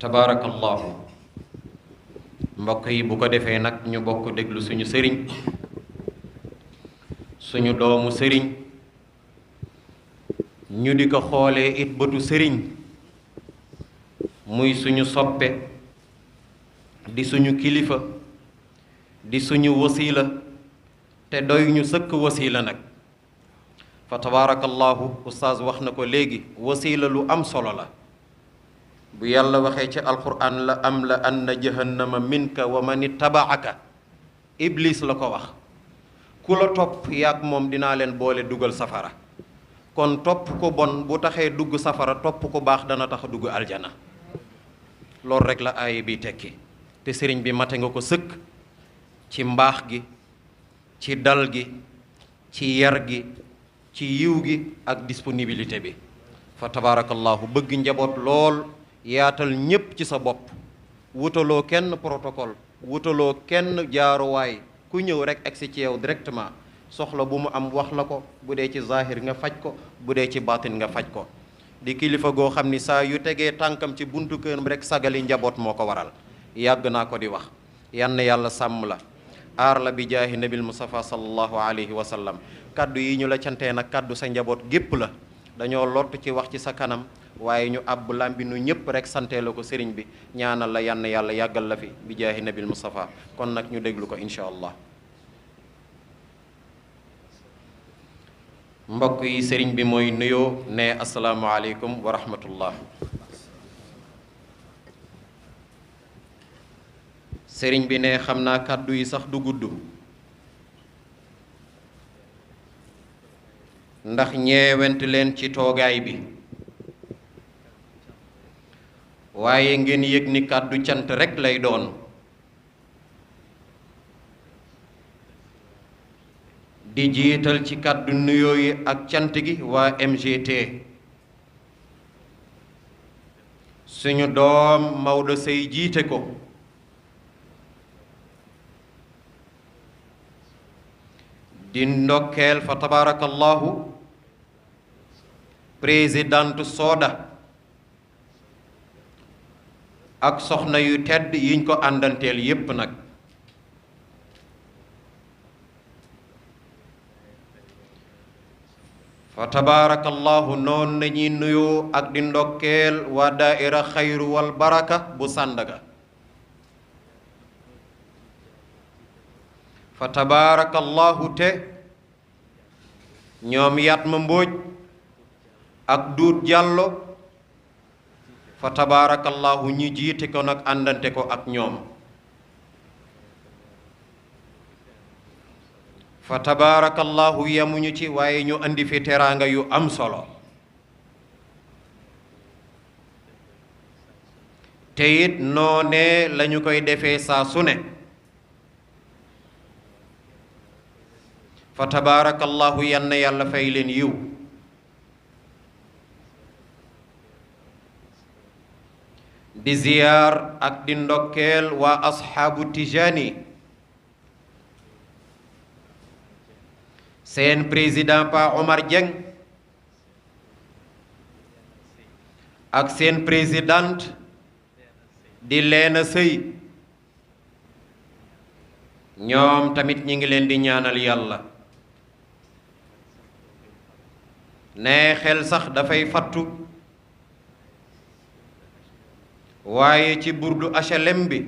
tabaarakallahu mbokk yi bu ko defee nag ñu bokk déglu suñu sëriñ suñu doomu sëriñ ñu di ko xoolee it bëtu sëriñ muy suñu soppe di suñu kilifa di suñu wasiila te doy ñu sëkk wasiila nag fa tabaarakallahu ustaaz wax na ko léegi wasiila lu am solo la bu yàlla waxee ci alquran la am la anna jahannama minka wa man ittabaaka iblis la ko wax ku la topp yaag moom dinaa leen boole dugal safara kon topp ko bon bu taxee dugg safara topp ko baax dana tax dugg aljana loolu rek la aaya bi tekki te sëriñ bi mate nga ko sëkk ci mbaax gi ci dal gi ci yar gi ci yiw gi ak disponibilité bi fa tabaarakallahu bëgg njaboot lool yaatal ñépp ci sa bopp wutaloo kenn protocole wutaloo kenn jaaruwaay ku ñëw rek agsi ci yow directement soxla bu mu am wax la ko bu dee ci zahir nga faj ko bu dee ci baatin nga faj ko di kilifa goo xam ni saa yu tegee tànkam ci buntu këram rek sagali njaboot moo ko waral yàgg naa ko di wax yann yàlla sàmm la aar la bi jaahi nabil mustafa sallallahu alayhi wa sallam kaddu yi ñu la cantee nag kaddu sa njaboot gépp la dañoo lott ci wax ci sa kanam waaye ñu àbb lambi nu ñëpp rek santee la ko sëriñ bi ñaanal la yann yàlla yàggal la fi bi jaahi nabil mustafa kon nag ñu déglu ko incha allah mbokk yi sëriñ bi mooy nuyoo ne asalaamualeykum wa rahmatullah sëriñ bi ne xam naa kàddu yi sax du gudd ndax ñeewent leen ci toogaay bi waaye ngeen yëg ni kàddu cant rekk lay doon di jiital ci kàddu nuyoo yi ak cant gi waa MGT suñu doom Maodo Seye jiite ko di ndokkeel fa tabaarakallahu présidente Soda ak soxna yu tedd yiñ ko àndanteel yépp nag fa tabaarakallahu noonu nañuy nuyoo ak di ndokkeel waa daaira xayru wal baraka bu Sandaga fa tabaarakallahu te ñoom Yatma Mbóoj ak Duut Jàllo fa tabaarakallahu ñi jiite ko nag àndante ko ak ñoom fa tabaarakallahu yemuñu ci waaye ñu andi fi teraanga yu am solo te it noonee lañu koy defee saa su ne fa tabaarakallahu yann yàlla fay leen yiw di ziyaar ak di ndokkeel waa asxaabu tijaani seen président Pa Omar Dieng ak seen présidente di Leena Sëy ñoom tamit ñi ngi leen di ñaanal yàlla ne xel sax dafay fattu waaye ci burdu HLM bi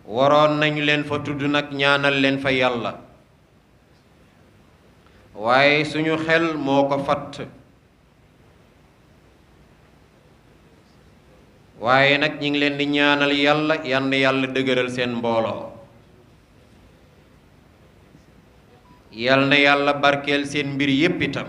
waroon nañu leen fa tudd nag ñaanal leen fa yàlla waaye suñu xel moo ko fatt waaye nag ñi ngi leen di ñaanal yàlla yann yàlla dëgëral seen mbooloo yal na yàlla barkeel seen mbir yépp itam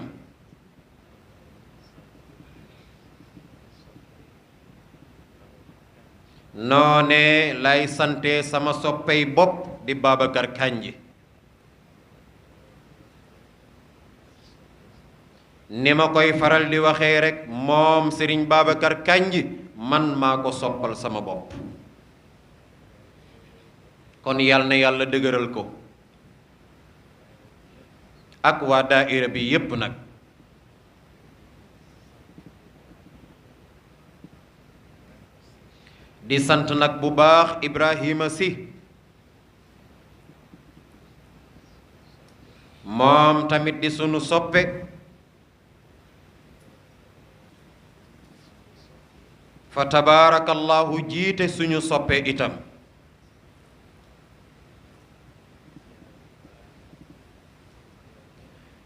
noone lay sante sama soppey bopp di Babacar Kandji ni ma koy faral di waxee rek moom Serigne Babacar Kandji man maa ko soppal sama bopp kon yal na yàlla dëgëral ko ak waa daaira bi yépp nag di sant nag bu baax Ibrahima Sy moom tamit di sunu soppe fa tabaarakallahu jiite suñu soppe itam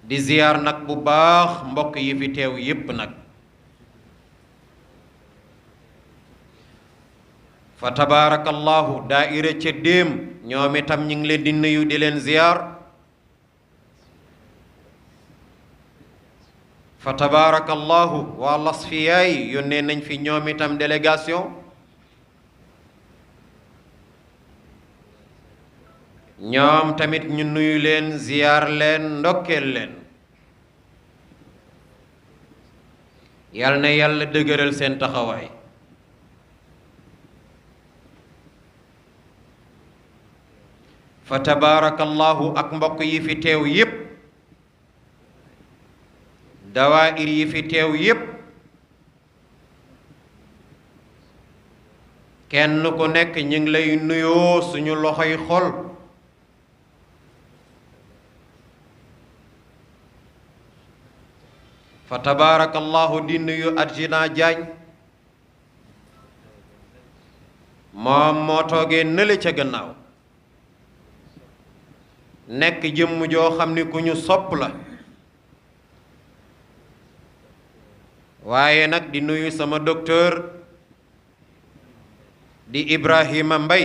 di ziyaar nag bu baax mbokk yi fi teew yépp nag fa tabaarakallahu daayira ca déem ñoom itam ñu ngi leen di nuyu di leen ziyaar fa tabaarakallahu waa lasfiyaay yónnee nañ fi ñoom itam délégation ñoom tamit ñu nuyu leen ziyaar leen ndokkeel leen yal na yàlla dëgëral seen taxawaay fa tabaarakallahu ak mbokk yi fi teew yépp dawaayir yi fi teew yépp kenn ku nekk ñu ngi lay nuyoo suñu loxoy xol fa tabaarakallahu di nuyu adjudant Diagne moom moo toogee nële ca gannaaw nekk jëmm joo xam ni ku ñu sopp la waaye nag di nuyu sama docteur di Ibrahima Mbay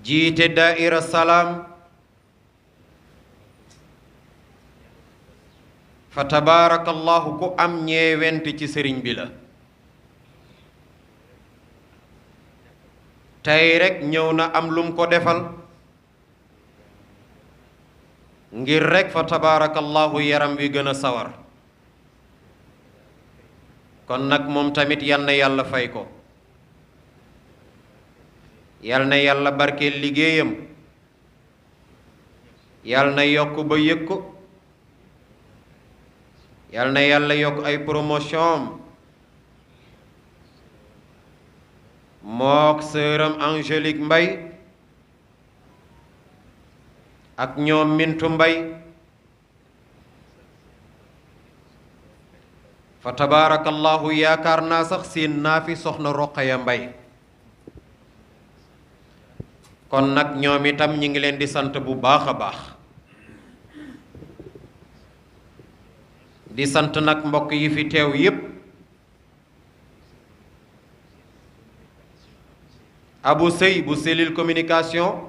jiite daaira salaam fa tabaarakallahu ku am ñeewent ci sëriñ bi la tey rekk ñëw na am lum ko defal ngir rekk fa tabaarakallahu yaram wi gën a sawar kon nag moom tamit yal na yàlla fay ko yal na yàlla barkeel liggéeyam yal na yokk ba yëg ko yal na yàlla yokk ay promotion mook sëram Angélique Mbay ak ñoom Mintu Mbay fa tabaarakallahu yaakaar naa sax seen naa fi soxna Roqaya Mbay kon nag ñoom itam ñi ngi leen di sant bu baax a baax di sant nag mbokk yi fi teew yépp Abu Sey bu cellule communication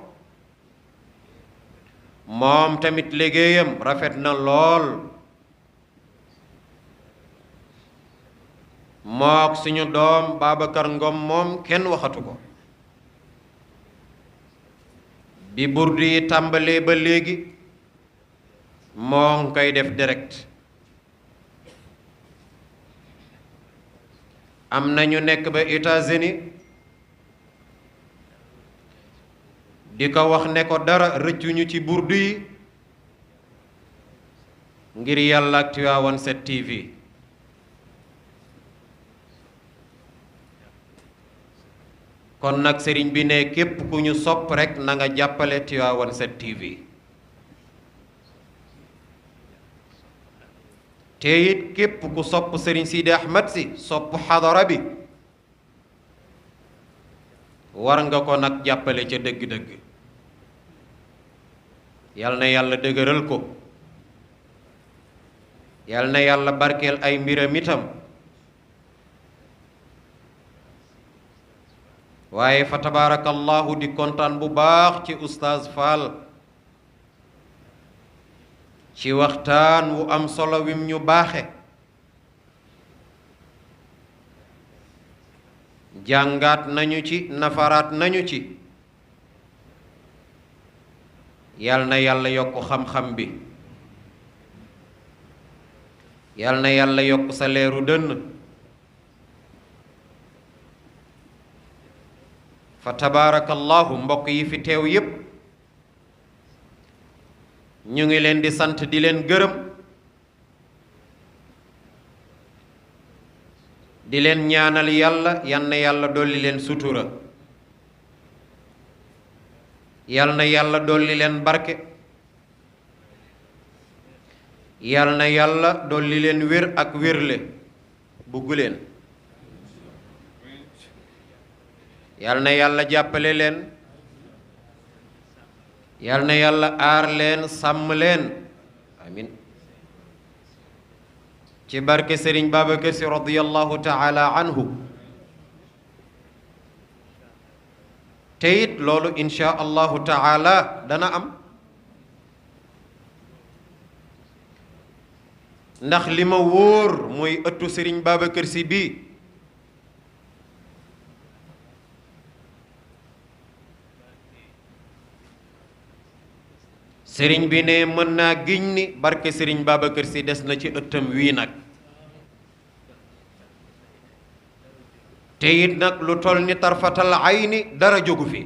moom tamit liggéeyam rafet na lool mook suñu doom Babacar Ngom moom kenn waxatu ko bi burdu yi tàmbalee ba léegi moo ngi koy def direct am na ñu nekk ba États-Unis di ko wax ne ko dara rëccuñu ci burdu yi ngir yàlla ak Tivaouane 7TV kon nag sëriñ bi ne képp ku ñu sopp rekk na nga jàppale Tivaouane 7TV te it képp ku sopp sëriñ Sidi Ahmed si sopp xadara bi war nga ko nag jàppale ca dëgg-dëgg yal na yàlla dëgëral ko yal na yàlla barkeel ay mbiram itam waaye fa tabaarakallahu di kontaan bu baax ci oustaz Fall ci waxtaan wu am solo wim ñu baaxe jàngaat nañu ci nafaraat nañu ci yal na yàlla yokk xam-xam bi yal na yàlla yokk sa leeru dënn fa tabaarakallahu mbokk yi fi teew yépp ñu ngi leen di sant di leen gërëm di leen ñaanal yàlla yal na yàlla dolli leen sutura yal na yàlla dolli leen barke yal na yàlla dolli leen wér ak wérle bugg leen yal na yàlla jàppale leen yal na yàlla aar leen sàmm leen amin ci barke Serigne Babacar Sy radiyallahu taala anhu te it loolu insha allahu taala dana am ndax li ma wóor mooy ëttu Serigne Babacar Sy bi Serigne bi ne mën naa giñ ni barke Serigne Babacar Sy des na ci ëttam wii nag te it nag lu toll ni tarfatal ayni dara jógu fi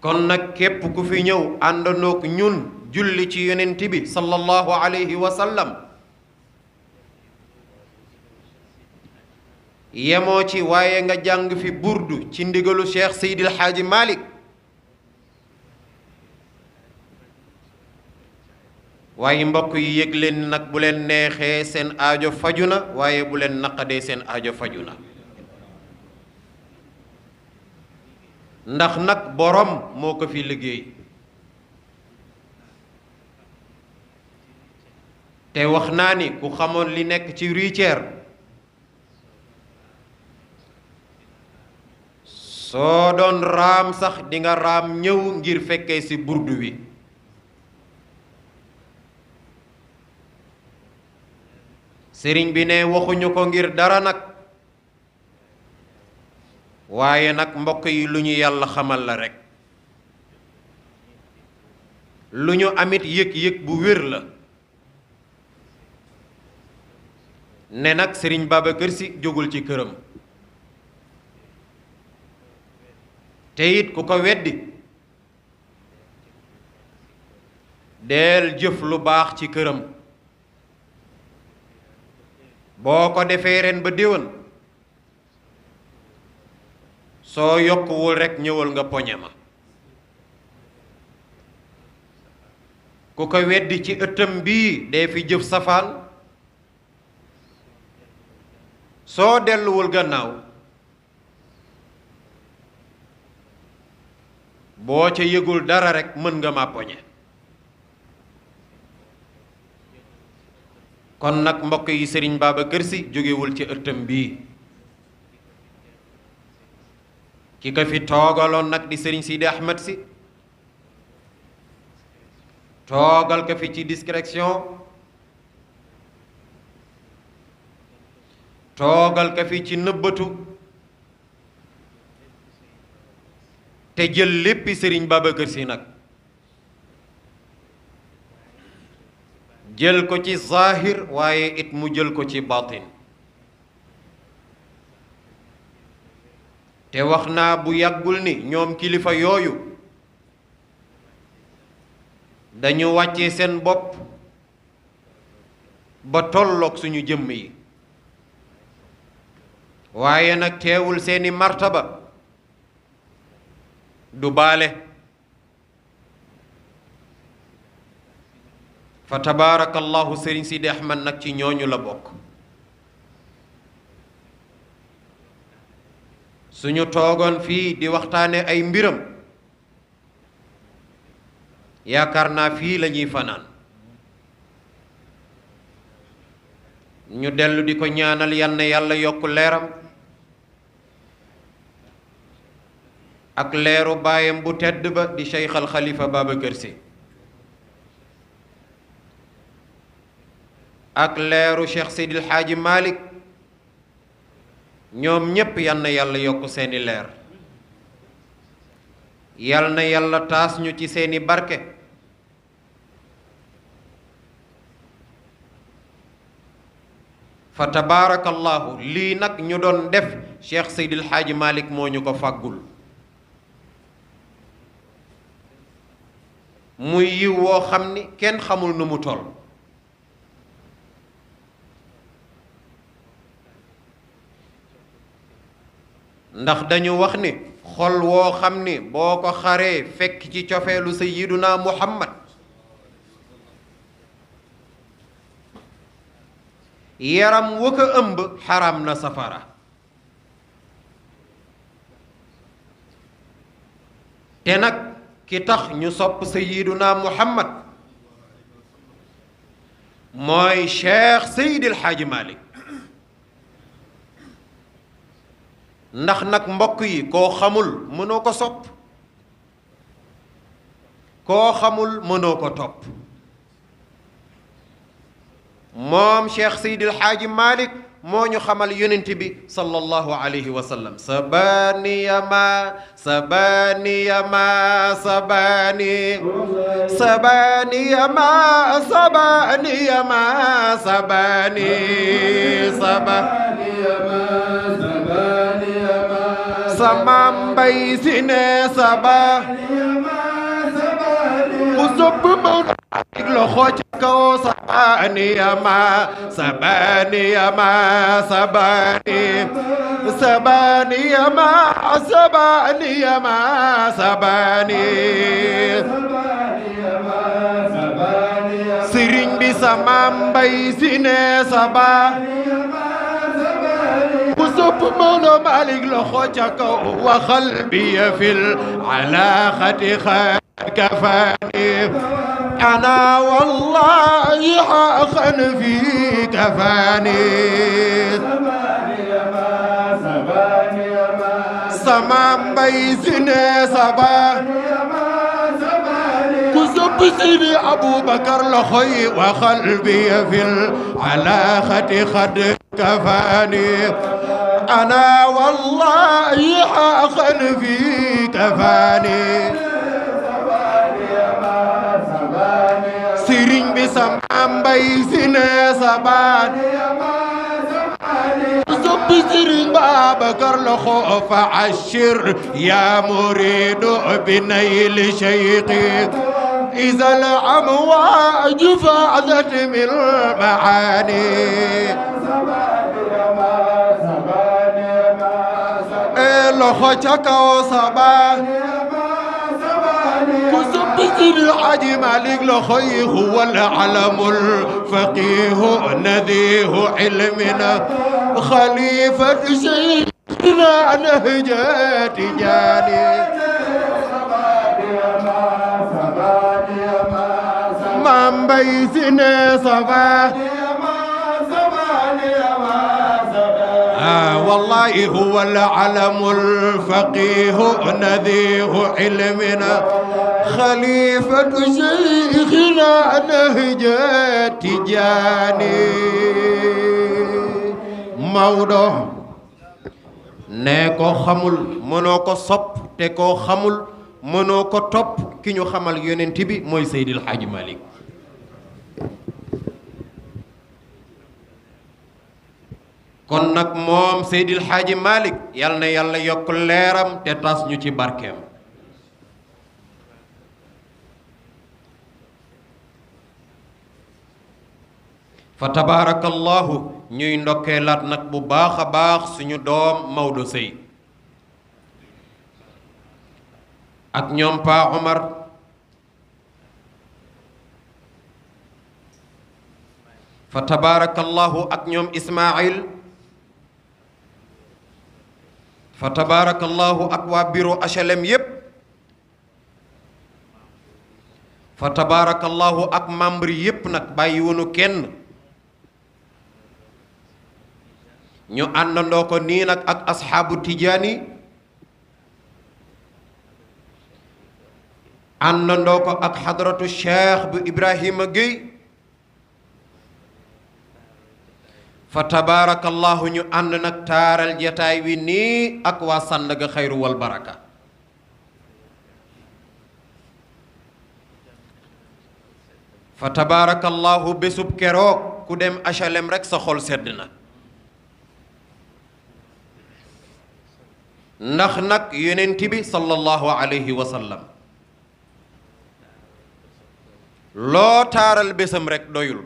kon nag képp ku fi ñëw àndandoog ñun julli ci yonent bi sallallahu alayhi wa sallam yemoo ci waaye nga jàng fi burdu ci ndigalu Cheikh Seydil Hadji Malick waaye mbokk yi yëg leen nag bu leen neexee seen aajo faju na waaye bu leen naqadee seen aajo faju na ndax nag borom moo ko fi liggéey te wax naa ni ku xamoon li nekk ci Riceer soo doon raam sax di nga raam ñëw ngir fekkee ci burdu wi sëriñ bi ne waxuñu ko ngir dara nag waaye nag mbokk yi lu ñu yàlla xamal la rekk lu ñu amit yëg-yëg bu wér la ne nag sëriñ Babacar Sy jógul ci këram te it ku ko weddi deel jëf lu baax ci këram boo ko defee ren ba déwén soo yokkuwul rekk ñëwal nga poñe ma ku ko weddi ci ëttam bii dee fi jëf safaan soo delluwul gannaaw boo ca yëgul dara rekk mën nga ma poñe kon nag mbokk yi Serigne Babacar Sy jógewul ci ëttam bii ki ko fi toogaloon nag di Serigne Sidi Ahmed Sy toogal ko fi ci discrétion toogal ko fi ci nëbbatu te jël léppi Serigne Babacar Sy nag jël ko ci zahir waaye it mu jël ko ci batin te wax naa bu yàggul ni ñoom kilifa yooyu dañu wàccee seen bopp ba tolloog suñu jëmm yi waaye nag teewul seeni martaba du baale fa tabaarakallahu Serigne Sidi Ahmed nag ci ñooñu la bokk suñu toogoon fii di waxtaane ay mbiram yaakaar naa fii la ñuy fanaan ñu dellu di ko ñaanal yal na yàlla yokk leeram ak leeru baayam bu tedd ba di Cheikh al Khalifa Babacar Sy ak leeru Cheikh Seydil Hadji Malick ñoom ñépp yal na yàlla yokk seeni leer yal na yàlla taas ñu ci seeni barke fa tabaarakallahu lii nag ñu doon def Cheikh Seydil Hadji Malick moo ñu ko fàggul muy yiw woo xam ni kenn xamul nu mu toll. ndax dañu wax ni xol woo xam ni boo ko xaree fekk ci cofeelu sayyiduna Muhammad yaram wa ko ëmb xaram na safara. te nag ki tax ñu sopp sayyiduna Muhammad mooy Cheikh Seydil Hadji Malick. ndax nag mbokk yi koo xamul mënoo ko sopp, koo xamul mënoo ko topp. moom Cheikh Seydil Hadji Malick moo ñu xamal yonent bi sallallahu alayhi wa sallam. sabani yama sabani yama sabani sabani yama sabani yama sabani sabani yama sabani yama sama mbay si ne sabani yama sabani bu sopp ma loxo ci kaw sabani yama sabani yama sabani sabani yama sabani yama sabani sëriñ bi sama mbay si ne sabani bu sopp Maodo Malick loxo ca kaw waxal bi fil alaqati كفاني أنا والله حقا في كفاني سمان بيزن سبا كسب سيدي أبو بكر لخي وقلبي في العلاقة قد كفاني أنا والله حقا في كفاني sëriñ bi sama mbay si ne sabaan soppi sëriñ Babacar loxo fa ashir ya muridu bi nayli shaykhi izal amwaaj fa'adat min maani loxo ca kaw sabaan سيدي الحاج مالك لخي هو العلم الفقيه نذيه علمنا خليفة سيدنا نهجات جاني من بيسنا صفا والله هو العلم الفقيه نذيه علمنا خليفة شيخنا نهجة تجاني Maodo ne ko xamul mënoo ko sopp te koo xamul mënoo ko topp ki ñu xamal yonent bi mooy Seydil Hadji Malick. kon nag moom Seydil Hadji Malick yal na yàlla yokk leeram te tas ñu ci barkeem. fa tabaarakallahu ñuy ndokkeelaat nag bu baax a baax suñu doom Maodo Seye ak ñoom Pa Omar fa tabaarakallahu ak ñoom Ismaïl fa tabaarakallahu ak waa bureau HLM yépp fa tabaarakallahu ak membre yépp nag bàyyi wonu kenn ñu àndandoo ko nii nag ak asxaabu tijaani àndandoo ko ak xadratu cheikh bu Ibrahima Gueye fa tabaarakallahu ñu ànd nag taaral jataay wi nii ak waa Sandaga xayru wal baraka fa tabaarakallahu bésub keroog ku dem HLM rek sa xol sedd na ndax nag yonent bi sallallahu alayhi wa sallam loo taaral bésam rekk doyul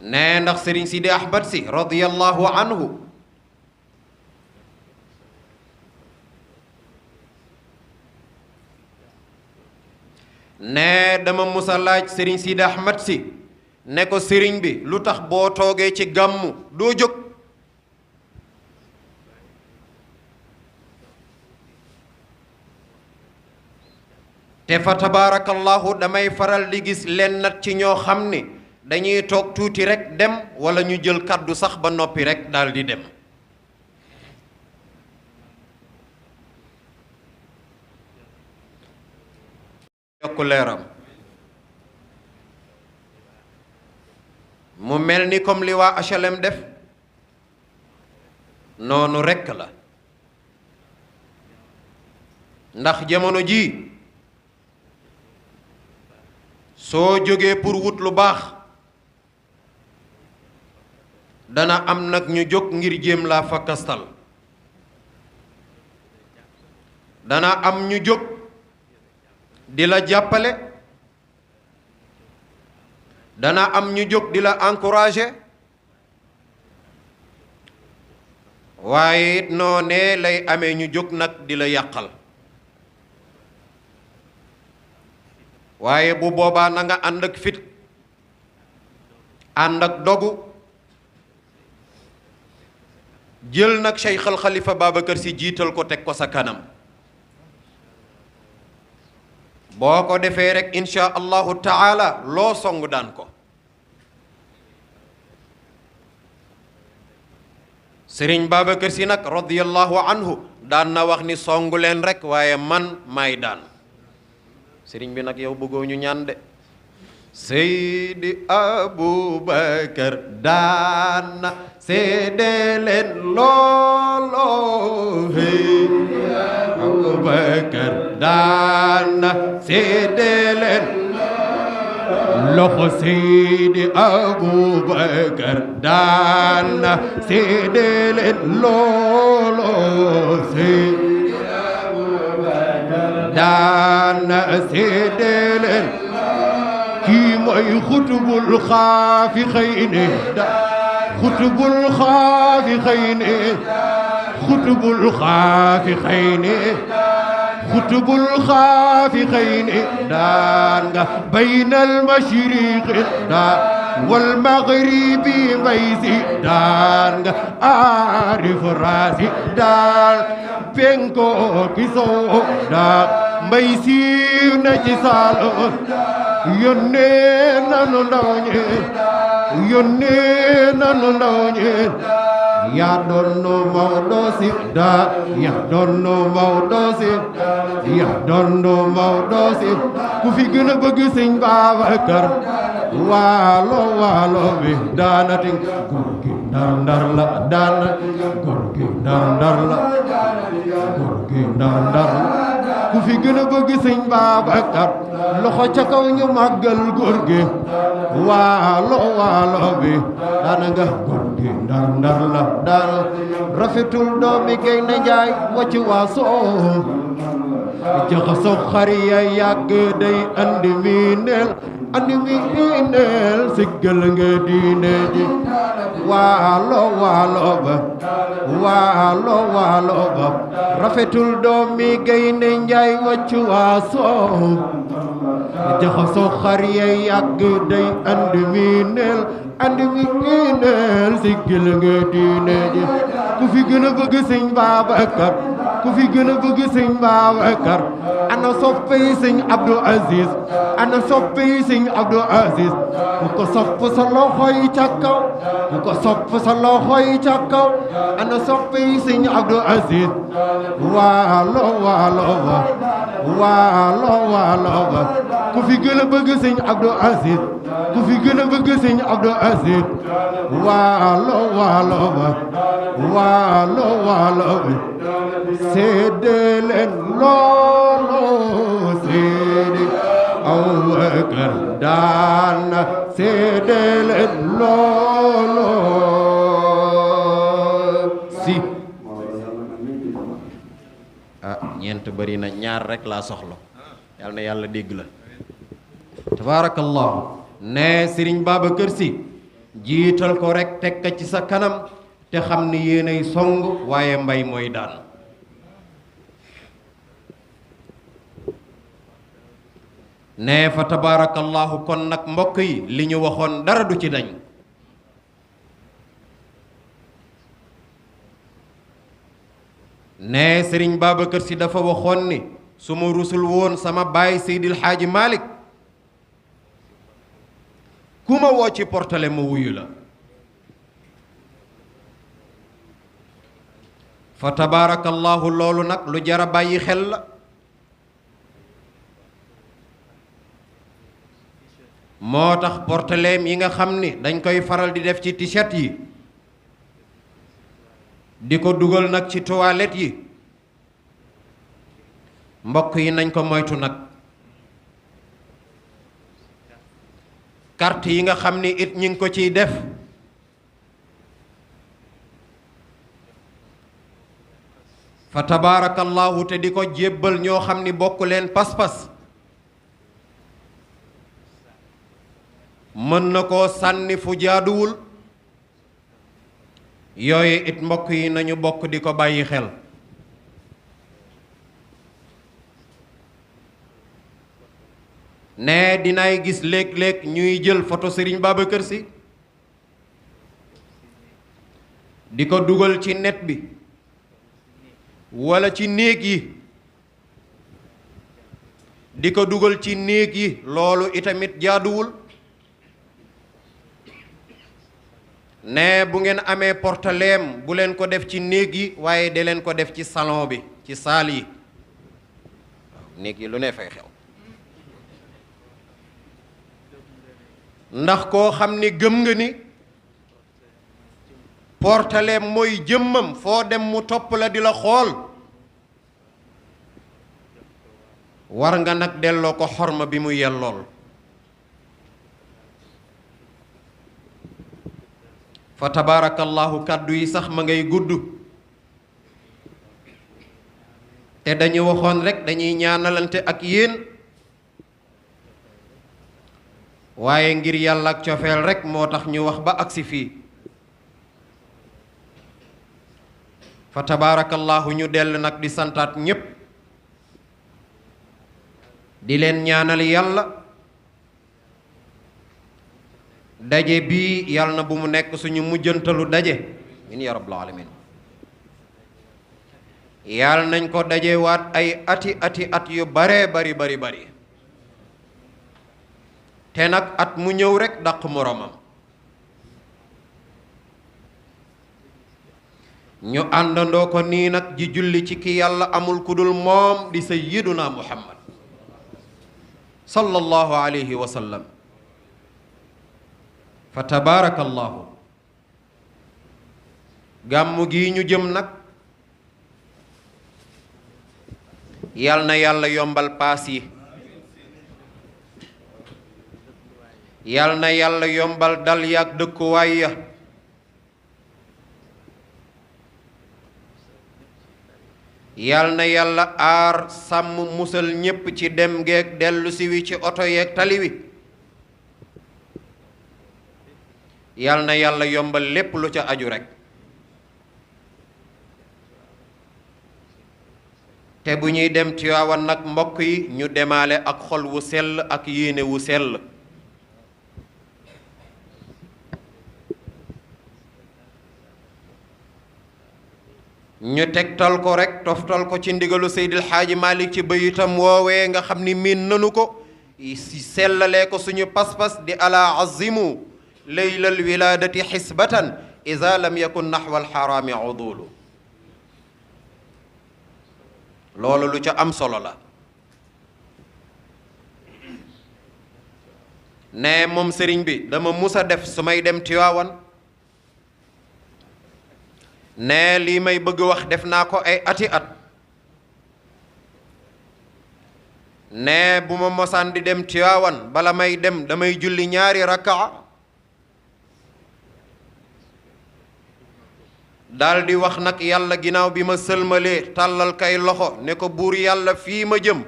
ne ndax Sëriñ Sidi Ahmad Si radiyallahu anhu ne dama musa laaj Sëriñ Sidi Ahmad Si ne ko sëriñ bi lu tax boo toogee ci gàmmu doo jóg te fa tabaarakallahu damay faral di gis leen nat ci ñoo xam ni dañuy toog tuuti rekk dem walla ñu jël kàddu sax ba noppi rekk daldi dem yokku leeram mu mel ni comme li waa HLM def noonu rekk la ndax jamono ji soo jógee pour wut lu baax dana am nag ñu jóg ngir jéem laa fakkastal dana am ñu jóg di la jàppale dana am ñu jóg di la encourager waaye it noonee lay amee ñu jóg nag di la yàqal waaye bu boobaa na nga ànd ak fit ànd ak dogu jël nag Cheikh al Khalifa Babacar Sy jiital ko teg ko sa kanam boo ko defee rek insha allahu taala loo song daan ko Sëriñ Babacar Sy nag radiyallahu anhu daan na wax ni songu leen rek waaye man maay daan sëriñ bi nag yow bëggoo ñu ñaan de Seydi Aboubacar daan na seede leen loolo Seydi Aboubacar daan na seede leen loxo Seydi Aboubacar daan na seede leen loolo Seydi Aboubacar daan na seede leen kii mooy xutbul xaafi xëy ne xutbul xaafi xëy ne xutbul xaafi xëy ne xutbul xaafi xëy ne daan nga baynal mashriqi daan wal maghribi mbay si daan nga aarif raasi daan penko ki soo daan mbay siiw na ci saalo yónnee nanu ndaw ñi yónnee nanu ndaw ñi yaa doon Maodo si daa yaa doon Maodo si yaa doon Maodo si ku fi gën a bëgg Sëñ Babacar waalo waalo bi daanati góor gi ndar ndar la daana góor gi ndar ndar la góor gi ndar ndar la ku fi gën a bëgg Sëñ Babacar loxo ca kaw ñu màggal góor gi waalo waalo bi daana nga góor gi ndar ndar la daana rafetul doomi Gaynde Njaay wacci waa soo jaxasoo xari ya yàgg day andi miineel siggal nga diine ji waalo waalo ba waalo waalo ba rafetul doomi Gaynde Njaay wacci waa soo jaxasoo xari ya yàgg day andi miineel siggal nga diine ji ku fi gën a bëgg Sëñ Babacar ku fi gën a bëgg Sëñ Babacar ana soppey Sëñ Abdou Aziz ana soppey Sëñ Abdou Aziz ku ko sopp sa loxo yi ca kaw ku ko sopp sa loxo yi ca kaw ana soppey Sëñ Abdou Aziz waalo waalo ba waalo waalo ba ku fi gën a bëgg Sëñ Abdou Aziz ku fi gën a bëgg Sëñ Abdou Aziz waalo waalo ba waalo waalo ba seede leen loolo Seydi Aboubacar daan na seede leen loolo si ñeent bari na ñaar rek laa soxla yàlla na yàlla dégg la tabaarakallahu ne Sëriñ Babacar Sy jiital ko rek teg ka ci sa kanam te xam ni yéenay song waaye mbay mooy daan ne fa tabaarakallahu kon nag mbokk yi li ñu waxoon dara du ci dañ ne Sëriñ Babacar Sy dafa waxoon ni su ma rusul woon sama baay Seydil Xaaji Malick ku ma woo ci portale ma wuyu la fa tabaarakallahu loolu nag lu jara bàyyi xel la moo tax portaleem yi nga xam ni dañ koy faral di def ci t-shirt yi di ko dugal nag ci toilette yi mbokk yi nañ ko moytu nag carte yi nga xam ni it ñi ngi ko ciy def fa tabaarakallahu te di ko jébbal ñoo xam ni bokk leen pas-pas mën na koo sànni fu jaaduwul yooyu it mbokk yi nañu bokk di ko bàyyi xel ne dinaay gis léeg-léeg ñuy jël photo Serigne Babacar Sy di ko dugal ci net bi walla ci néeg yi di ko dugal ci néeg yi loolu itamit jaaduwul ne bu ngeen amee portaleem bu leen ko def ci néeg yi waaye de leen ko def ci salon bi ci saal yi waaw néeg yi lu ne fay xew ndax koo xam ni gëm nga ni portaleem mooy jëmmam foo dem mu topp la di la xool war nga nag delloo ko xorma bi mu yellool fa tabaarakallahu kàddu yi sax ma ngay gudd te dañu waxoon rekk dañuy ñaanalante ak yéen waaye ngir yàlla ak cofeel rekk moo tax ñu wax ba agsi fii fa tabaarakallahu ñu dell nag di santaat ñépp di leen ñaanal yàlla daje bii yàlla na bu mu nekk suñu mujjantalu daje min ya rabbal alamin yàlla nañ ko daje waat ay ati at yu bare bari te nag at mu ñëw rekk dàq moroomam ñu àndandoo ko nii nag ji julli ci ki yàlla amul ku dul moom di sayyiduna muhammad sallallahu alayhi wa sallam fa tabaarakallahu gàmmu gi ñu jëm nag yal na yàlla yombal paas yi yal na yàlla yombal dal yaak dëkkuwaay ya yal na yàlla aar sàmm musal ñépp ci dem geek dellu si wi ci oto yeeg tali wi yal na yàlla yombal lépp lu ca aju rekk te bu ñuy dem Tiwaawan nag mbokk yi ñu demaale ak xol wu sell ak yéene wu sell ñu tegtal ko rekk toftal ko ci ndigalu Seydil Xaaji Malik ci bayitam woowee nga xam ni miin nanu ko si sellalee ko suñu pas-pas di ala azimu leylal wilaadati xisbatan ida lam yakun naxwa alxaraami udulu loolu lu ca am solo la ne moom sëriñ bi dama musa def su may dem Tiwaawan ne lii may bëgg wax def naa ko ay ati at ne bu ma mosaan di dem Tiwaawan bala may dem damay julli ñaari rakaa daldi wax nag yàlla ginnaaw bi ma sëlmalee tàllal kay loxo ne ko buur yàlla fii ma jëm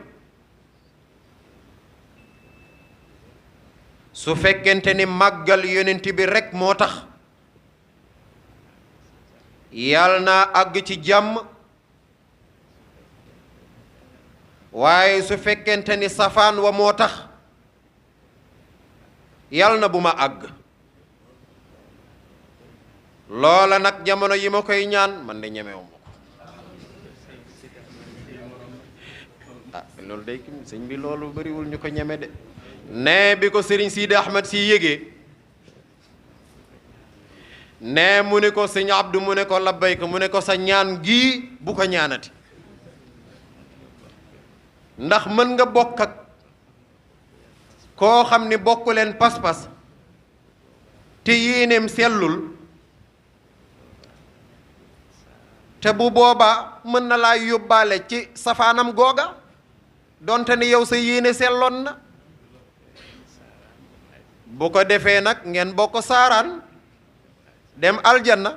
su fekkente ni màggal yonent bi rekk moo tax yal naa àgg ci jàmm waaye su fekkente ni safaan wa moo tax yal na bu ma àgg loola nag jamono yi ma koy ñaan man de ñemewu ma ko loolu day kim sëñ bi loolu bariwul ñu ko ñeme de ne bi ko sëriñ Sidi Ahmed si yégee ne mu ne ko sëñ Abdou mu ne ko labbayka mu ne ko sa ñaan gii bu ko ñaanati ndax mën nga bokk ak koo xam ni bokk leen pas-pas te yéeneem sellul te bu boobaa mën na laa yóbbaale ci safaanam googa donte ni yow sa yéene selloon na bu ko defee nag ngeen bokk saaraan dem aljanna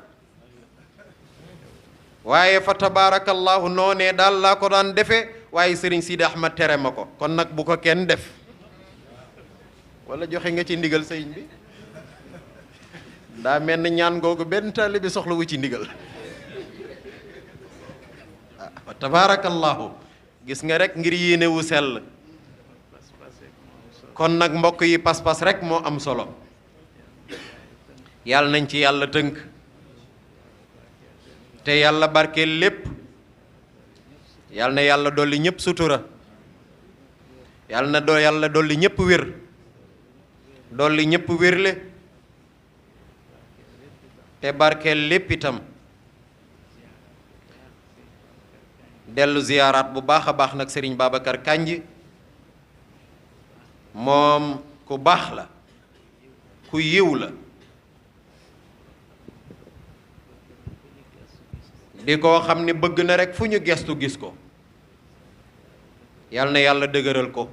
waaye fa tabarakallahu noonee daal laa ko daan defee waaye sëriñ Sidi Ahmad tere ma ko kon nag bu ko kenn def wala joxe nga ci ndigal sëriñ bi daa mel ni ñaan googu benn taalibe bi soxla wu ci ndigal fa tabarakallahu gis nga rek ngir yéene wu sell kon nag mbokk yi pas-pas rek moo am solo yàlla nañ ci yàlla tënk te yàlla barkeel lépp yàlla na yàlla dolli ñëpp sutura yàlla dolli ñëpp wér dolli ñëpp wérle te barkeel lépp itam dellu ziyaaraat bu baax a baax nag Serigne Babacar Kandji moom ku baax la ku yiw la di koo xam ni bëgg na rekk fu ñu gestu gis ko yal na yàlla dëgëral ko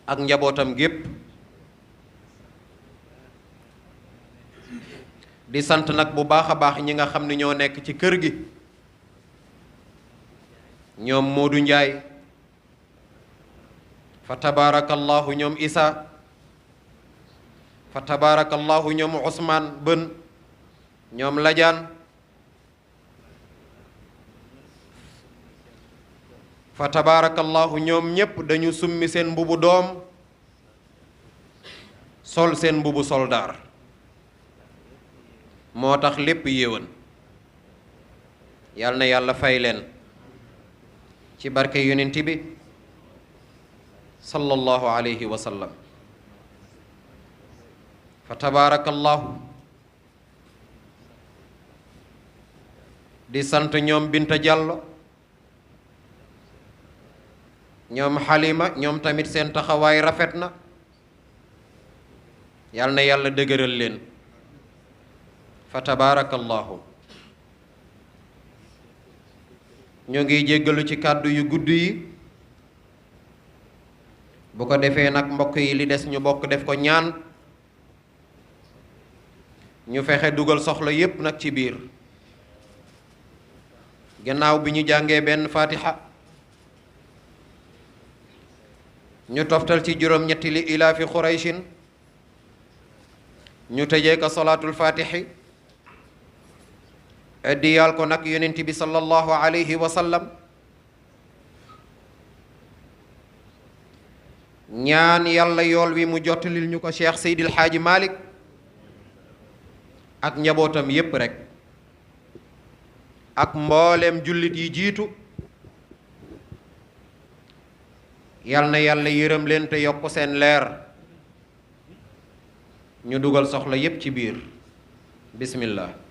ak njabootam gépp di sant nag bu baax a baax ñi nga xam ni ñoo nekk ci kër gi ñoom Modou Ndiaye fa tabarakallahu ñoom Issa fa tabarakallahu ñoom Ousmane Bën ñoom Ladiane fa tabarakallahu ñoom ñépp dañu summi seen mbubu doom sol seen mbubu soldaar moo tax lépp yéwén yal na yàlla fay leen ci barke yonent bi sallallahu alayhi wa sallam fa tabarakallahu di sant ñoom Binta Diallo ñoom Halima ñoom tamit seen taxawaay rafet na yal na yàlla dëgëral leen fa tabarakallahu ñu ngi jéggalu ci kàddu yu gudd yi bu ko defee nag mbokk yi li des ñu bokk def ko ñaan ñu fexe dugal soxla yépp nag ci biir gannaaw bi ñu jàngee benn fatiha ñu toftal ci juróom-ñetti li ilaafi xurayshin ñu tëjee ko salaatul fatihi addiyaal ko nag yonent bi sallallahu alayhi wa sallam ñaan yàlla yool wi mu jottalil ñu ko Cheikh Seydil Hadji Malick ak njabootam yépp rekk ak mbooleem jullit yi jiitu yal na yàlla yërëm leen te yokk seen leer ñu dugal soxla yépp ci biir bismillah